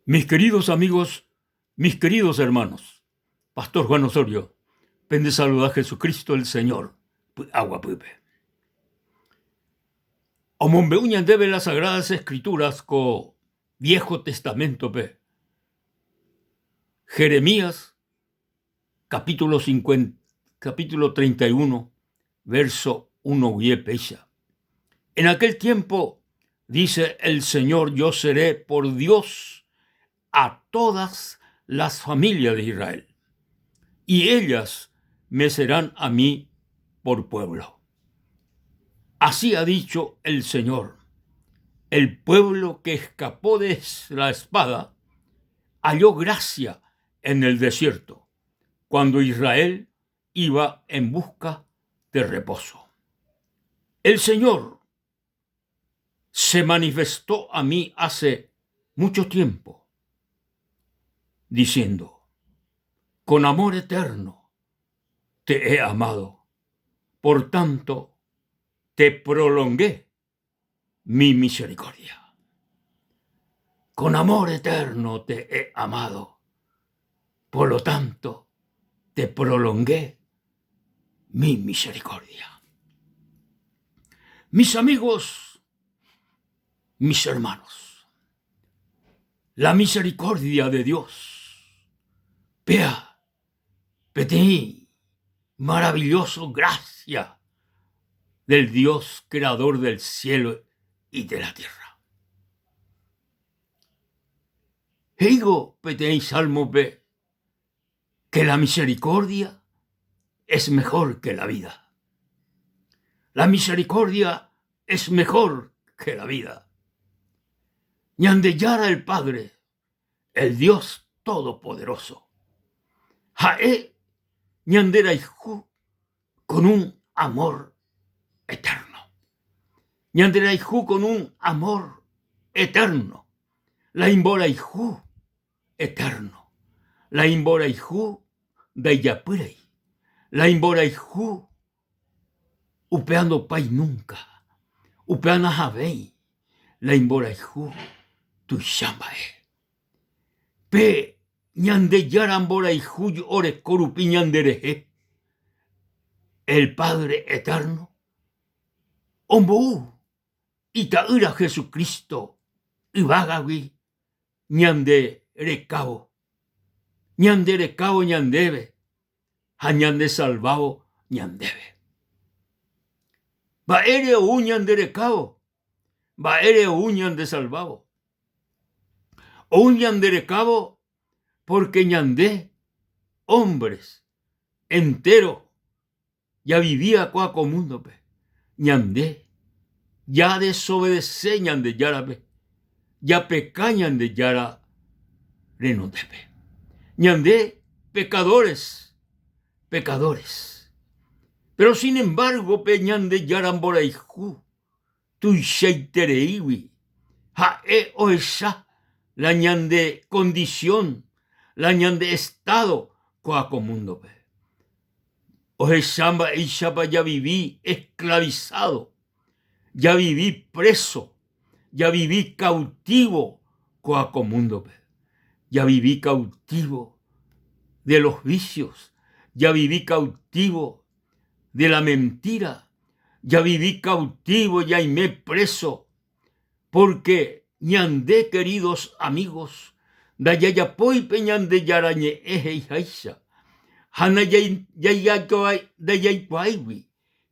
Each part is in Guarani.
Mis queridos amigos, mis queridos hermanos, Pastor Juan Osorio, pende saluda Jesucristo el Señor, py'aguapýpe. Omombe'u ñandéve las Sagradas Escrituras ko Viejo Testamento-pe, Jeremías capítulo 50, capítulo 31, verso 1 guie péicha. En aquel tiempo, dice el Señor, yo seré por Dios a todas las familias de Israel, y ellas me serán a mí por pueblo. Así ha dicho el Señor. El pueblo que escapó de la espada halló gracia en el desierto, cuando Israel iba en busca de reposo. El Señor se manifestó a mí hace mucho tiempo, diciendo, con amor eterno te he amado, por tanto te prolongué mi misericordia. Con amor eterno te he amado, por lo tanto te prolongué mi misericordia. Mis amigos, mis hermanos, la misericordia de Dios, vea, peteĩ maravilloso gracia del Dios creador del cielo y de la tierra. He'ígo peteĩ Salmo-pe que la misericordia es mejor que la vida. La misericordia es mejor que la vida. Ñandejára el Padre, el Dios Todopoderoso. Ha'e ñanderayhu con un amor eterno. Ñanderayhu con un amor eterno. La imborayhu eterno. La imborayhu ndaijapýrai. La imborayhu upéva ndopái nunca. Upéva nahavéi. La imborayhu tuicha mba'e. Pe Ñandejára mborayhu oreko rupi ñanderehe, el Padre Eterno ombou Ita'ýra Jesucristo yvágagui ñande rekávo, ñande rekávo ñandéve ha ñandesalvávo ñandéve. Mba'ére ou ñande rekávo? Mba'ére ou ñandesalvávo? Ou ñande rekávo pórke ñande hombres entéro Javivíva kóa ko múndope, ñande jadesobedese Ñandejárape, japeka Ñandejára renondépe. Ñande pecadores, pecadores. Pero sin embargo pe Ñandejára mborayhu tuichaitereígui ha'e ohecha la ñande condición, la ñande estado kóa ko múndope. Ohecha mba'éichapa javivi esclavizado, javivi preso, javivi cautivo kóa ko múndope. Javivi cautivo de los vicios, javivi cautivo de la mentira, javivi cautivo, jaime preso, porque ñande queridos amigos ndajajapói pe Ñandejára ñe'ẽ he'iháicha ha ndajaikuaáigui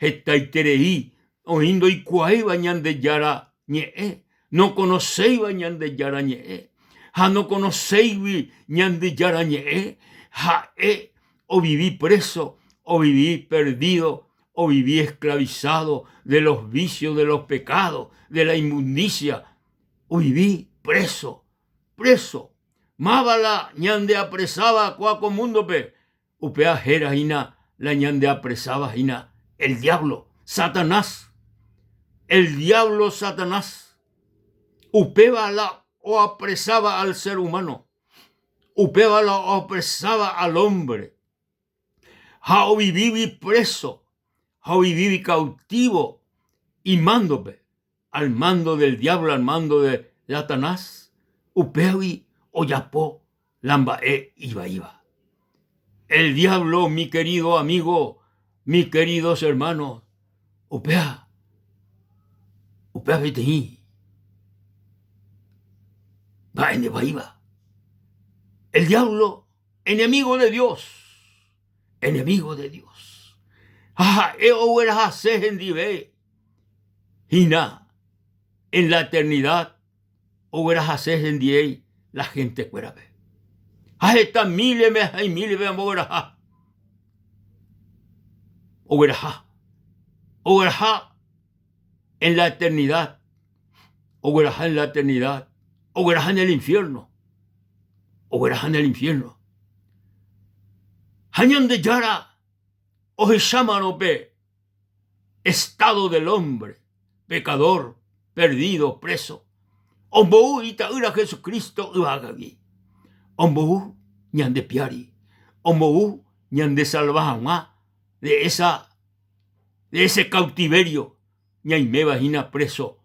hetaiterei oĩ ndoikuaáiva Ñandejára ñe'ẽ, nokonoséiva Ñandejára ñe'ẽ ha nokonoséigui Ñandejára ñe'ẽ ha'e ovivi preso, ovivi perdido, ovivi esclavizado de los vicios, de los pecados, de la inmundicia, ovivi preso, preso. Máva la ñandeapresáva kóa ko múndope, upéva héra hína la ñandeapresáva hína el diablo, Satanás. El diablo Satanás. Upéva la oapresáva al ser humano. Upéva la oapresáva al hombre. Ha ovivígui preso, ha ovivígui cautivo imándope, al mando del diablo, al mando de Satanás. Upégui ojapo la mba'e ivaíva. El diablo, mi querido amigo, mis queridos hermanos, upéva, upéva peteĩ mba'e ndevaíva. El diablo, enemigo de Dios, enemigo de Dios. Ha ha'e oguerahase hendive hína en la eternidad oguerahase hendiéi la hentekuérape. Ha heta míleme ha imíleme ambogueraha. Ogueraha. Ogueraha en la eternidad. Ogueraha en la eternidad. Ogueraha en el infierno. Ogueraha en el infierno. Ha Ñandejára ohechámarõ pe estado del hombre, pecador, perdido, preso, ombou Ita'ýra Jesucristo yvágagui, ombou ñande piári, ombou ñande salva hag̃ua de esa de ese cautiverio ñaiméva hína preso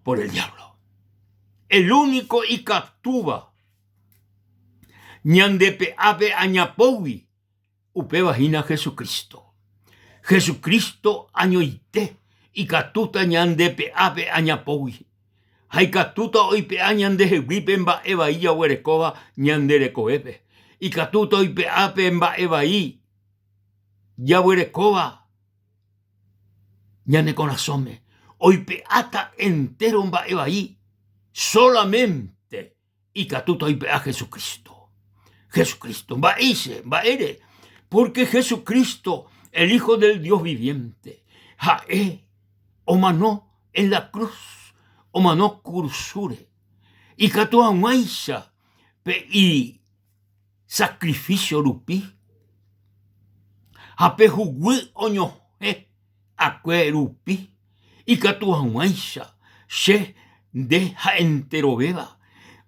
por el diablo. El único ikatúva ñande pe'ápe añapógui Upéva hína Jesucristo. Jesucristo añoite ikatúta ñande pe'a pe añapógui, ha ikatúta oipe'a ñandehegui pe mba'e vai jaguerekóva ñande rekovépe. Ikatúta oipe'a pe mba'e vai jaguerekóva ñane korasõme. Oipe'áta entéro mba'e vai solamente Ikatúta oipe'a Jesucristo. Jesucristo. Mba'éicha? Mba'ére? Porque Jesucristo, el Hijo del Dios viviente, ha'e omano en la cruz, omano kurusúre. Ikatu hag̃uáicha pe isacrificio rupi ha pe huguy oñohẽ akue rupi ikatu hag̃uáicha che, nde ha enterovéva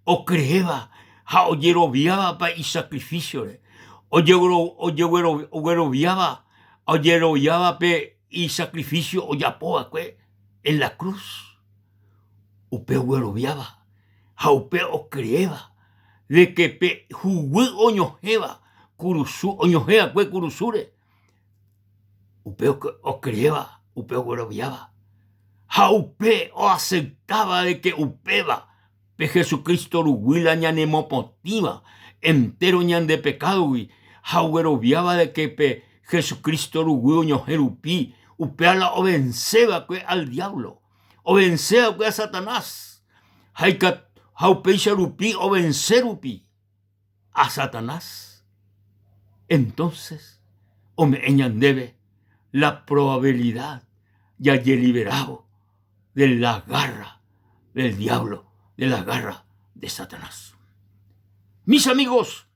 okreéva ha ojeroviávapa isakrifísiore, ojegueroviáva ha ojeroviáva pe isakrifísio ojapo va'ekue en la krus, upe ogueroviáva ha upe okreéva de ke pe huguy oñohẽva kurusu, oñohẽ va'ekue kurusúre, upe okreéva, upe ogueroviáva, ha upe oaseptáva de ke upéva pe Jesucristo ruguy la ñanemopotĩva entéro ñande pekádogui, ha ogueroviáva de ke pe Jesucristo ruguy oñohẽ rupi, upéva la ovense va'ekue al diablo, ovense va'ekue a Satanás, ha upéicha rupi ovense rupi. a Satanás, entonces ome'ẽ ñandéve la probabilidad jajeliberávo de la garra del diablo, de la garra de Satanás. Mis amigos,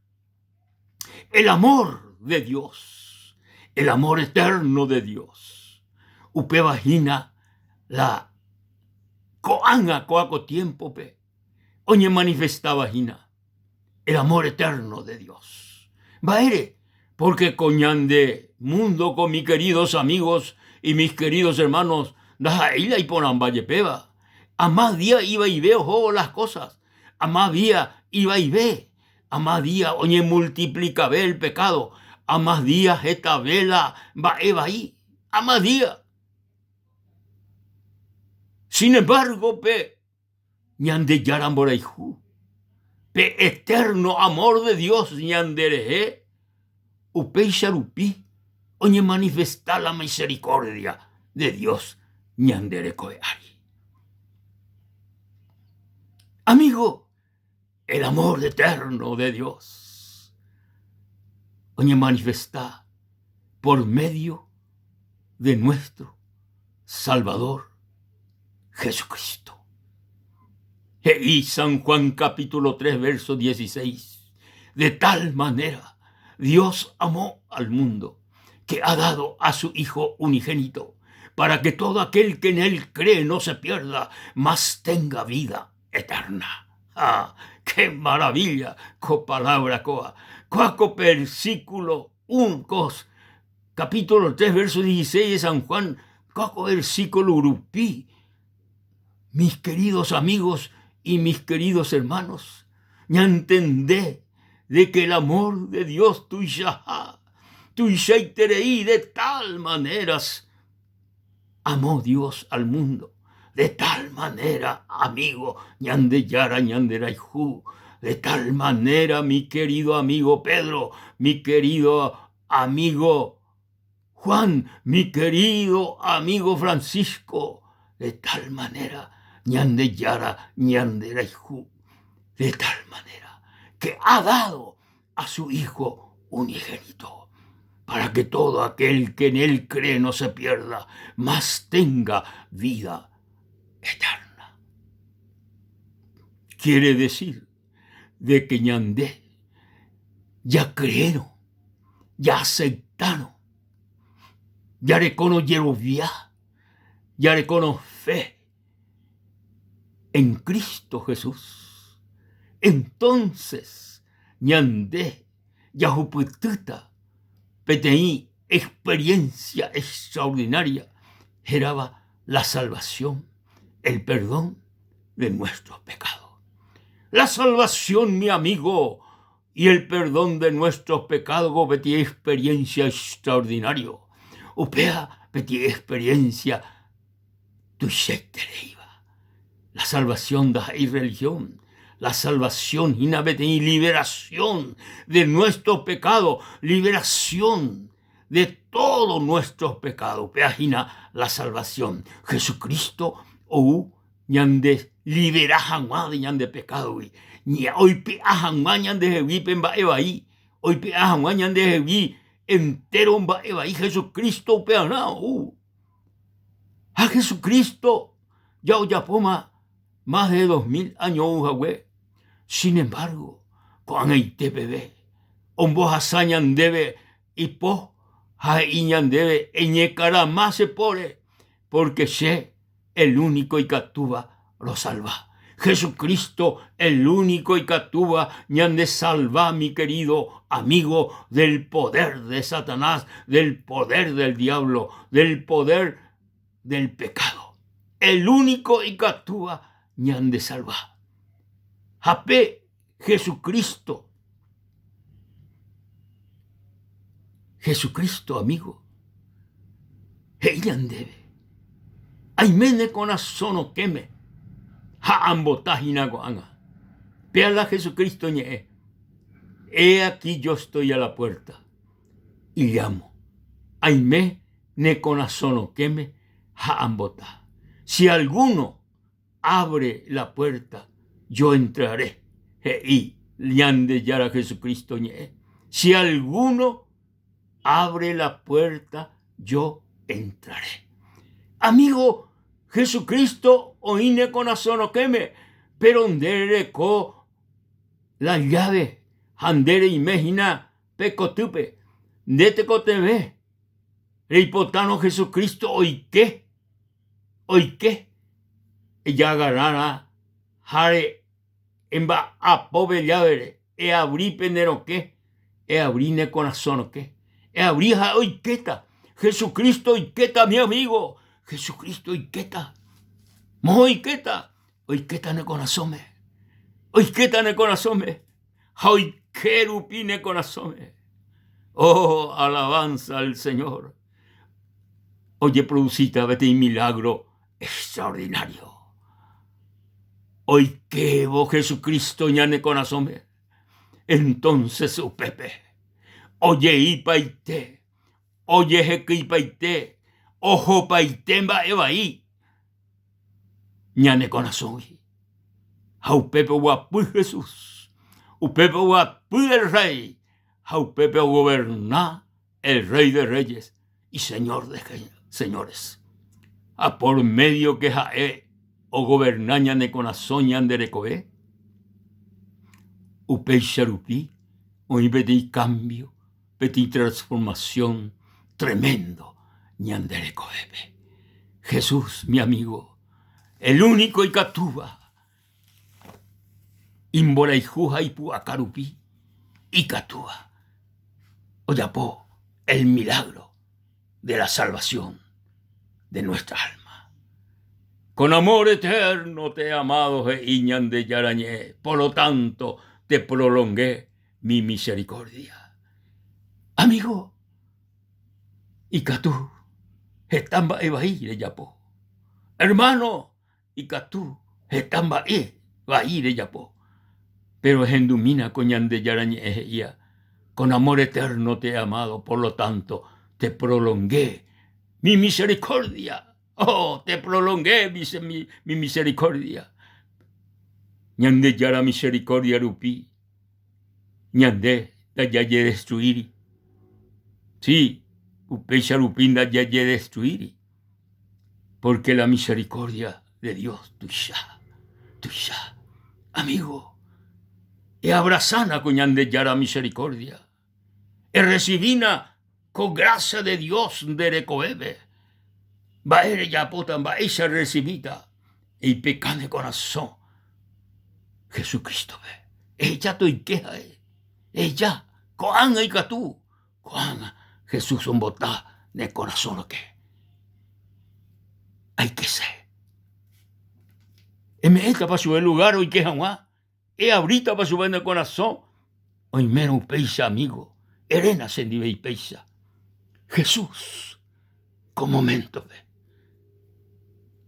el amor de Dios, el amor eterno de Dios, upéva hína la ko'ág̃a ko'a ko tiémpope oñemanifestáva hína el amor eterno de Dios. Mba'ére? Porque ko ñande mundo ko mis queridos amigos y mis queridos hermanos ndaha'éi la iporãmba jepéva. A más día ivaive ohóvo las cosas, a más día ivaive, a más día oñemultiplicave el pecado, a más día hetave la mba'e vai, a más día. Sin embargo, pe Ñandejára mborayhu, pe eterno amor de Dios ñanderehe, upéicha rupi oñemanifesta la misericordia de Dios ñande rekove ári. Amigo, el amor eterno de Dios oñemanifesta por medio de nuestro Salvador Jesucristo. He'i San Juan capítulo 3 verso 16. De tal manera Dios amó al mundo que ha dado a su Hijo unigénito para que todo aquel que en él cree no se pierda, mas tenga vida eterna. ¡Ah, qué maravilla! Co palabra coa. Coaco versículo 1, cos, capítulo 3, verso 16 de San Juan, coaco versículo rupi. Mis queridos amigos y mis queridos hermanos, Ñantende de que el amor de Dios tuichaha, tuichaiterei de tal maneras amó Dios al mundo, de tal manera, amigo Ñandejára ñanderayhu, de tal manera, mi querido amigo Pedro, mi querido amigo Juan, mi querido amigo Francisco, de tal manera Ñandejára ñanderayhu, de tal manera que ha dado a su Hijo unigénito, para que todo aquel que en él cree no se pierda, mas tenga vida eterna. Quiere decir de que ñande ya creyeron, ya aceptaron, ya reconocieron ya recono fe en Cristo Jesús. Entonces ñande jahupytýta peteĩ experiencia extraordinaria hérava la salvación, el perdón de nuestros pecados. La salvación, mi amigo, y el perdón de nuestros pecados peteĩ experiencia extraordinaria. Upéva peteĩ experiencia tuichaitereíva. La salvación ndaha'éi religión, la salvación hína peteĩ liberación de nuestros pecados, liberación de todos nuestros pecados. Upéva hína la salvación. Jesucristo ou ñande libera hag̃ua de ñande pekádogui, oipe'a hag̃ua ñandehegui pe mba'e vai, oipe'a hag̃ua ñandehegui entéro mba'e vai Jesucristo upearã ou. Ha Jesucristo ya ojapóma más de 2000 año ou hague. Sin embargo, ko'ag̃aite peve ombohasa ñandéve ipo ha he'i ñandéve eñekarama che póre, porque che el único ikatúva rosalva. Jesucristo el único ikatúva ñandesalva mi querido amigo del poder de Satanás, del poder del diablo, del poder del pecado. El único ikatúva ñandesalva. Ha pe Jesucristo, Jesucristo amigo, he'i ñandéve, Aime ne korasõ rokẽme ha ambota hína ko'ág̃a. Péa la Jesucristo ñe'ẽ, He aquí yo estoy a la puerta y llamo. Aime ne korasõ rokẽme ha ambota. Si alguno Abre la puerta, yo entraré, he'i Ñandejára Jesucristo ñe'ẽ. Si alguno abre la puerta, yo entraré. Amigo, Jesucristo oĩ ne korasõ rokẽme, péro nde rereko la llave ha nde reime hína pe kotýpe. Nde tekotevẽ reipotárõ Jesucristo oike oike ejagarrarã ha emba'apo pe llavere, eavri pe ne rokẽ, eavri ne korasõ rokẽ, eavri ha oikéta, Jesucristo oikéta mi amigo, Jesucristo oikéta, moõ oikéta, oikéta ne korasõme, oikéta ne korasõme ha oike rupi ne korasõme. Oh, alabanza al Señor. Ojeproducíta peteĩ milagro extraordinario. Oikévo Jesucristo ñane korasõme, entonces upépe ojeipaite, ojehekyipaite, ohopaite mba'e vai ñane korasõgui. Ha upépe oguapy Jesús, upépe oguapy el Rey, ha upépe ogoverna el Rey de Reyes y Señor de Señores. Ha por medio que ha'e ogoverna ñane korasõ ñande rekove, upéicha rupi oĩ peteĩ cambio, peteĩ transformación tremendo ñande rekovépe. Jesús, mi amigo, el único ikatúva Imborayhu ha ipu'aka rupi ikatúva ojapo el milagro de la salvación de nuestra alma. Con amor eterno te he amado, he'i Ñandejára Ñe'ẽ, por lo tanto, te prolongué mi misericordia. Amigo, ikatu heta mba'e vai rejapo. Hermano, ikatu heta mba'e vai rejapo. Pero ehendumína ko Ñandejára Ñe'ẽ he'íva, Con amor eterno te he amado, por lo tanto, te prolongué mi misericordia. Oh, te prolongué mi, mi, mi misericordia. Ñandejára misericordia rupi, ñande ndajajedestruíri. Sí, upéicha rupi ndajajedestruíri. Porque la misericordia de Dios tuicha, tuicha. Amigo, eabrasána ko Ñandejára misericordia. Errecibína ko gracia de Dios nde rekovépe. Mba'e rejapóta, mba'éicha errecibíta eipeka ne korasõ Jesucristo-pe. Eheja toike ha'e, eheja ko'ág̃a ikatu, ko'ág̃a Jesús ombota ne korasõ roke. Aikese. Eme'ẽtapa chupe lugar oike hag̃ua? Eabrítapa chupe ne korasõ? Oimérõ upéicha amigo, eréna chendive ipéicha. Jesús, ko moméntope,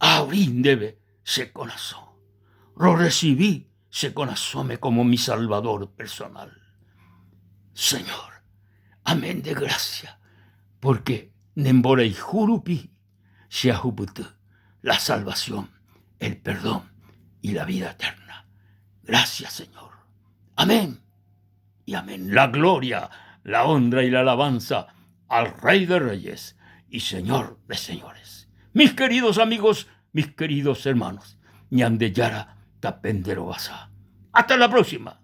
aabri ndéve che korasõ. Rorresivi che korasõme como mi Salvador personal. Señor, amén de gracia, porque ne mborayhu rupi che ahupyty la salvación, el perdón y la vida eterna. Gracias, Señor. Amén y amén. La gloria, la honra y la alabanza al Rey de Reyes y Señor de Señores. Mis queridos amigos, mis queridos hermanos, Ñandejára tapenderovasa. Hasta la próxima.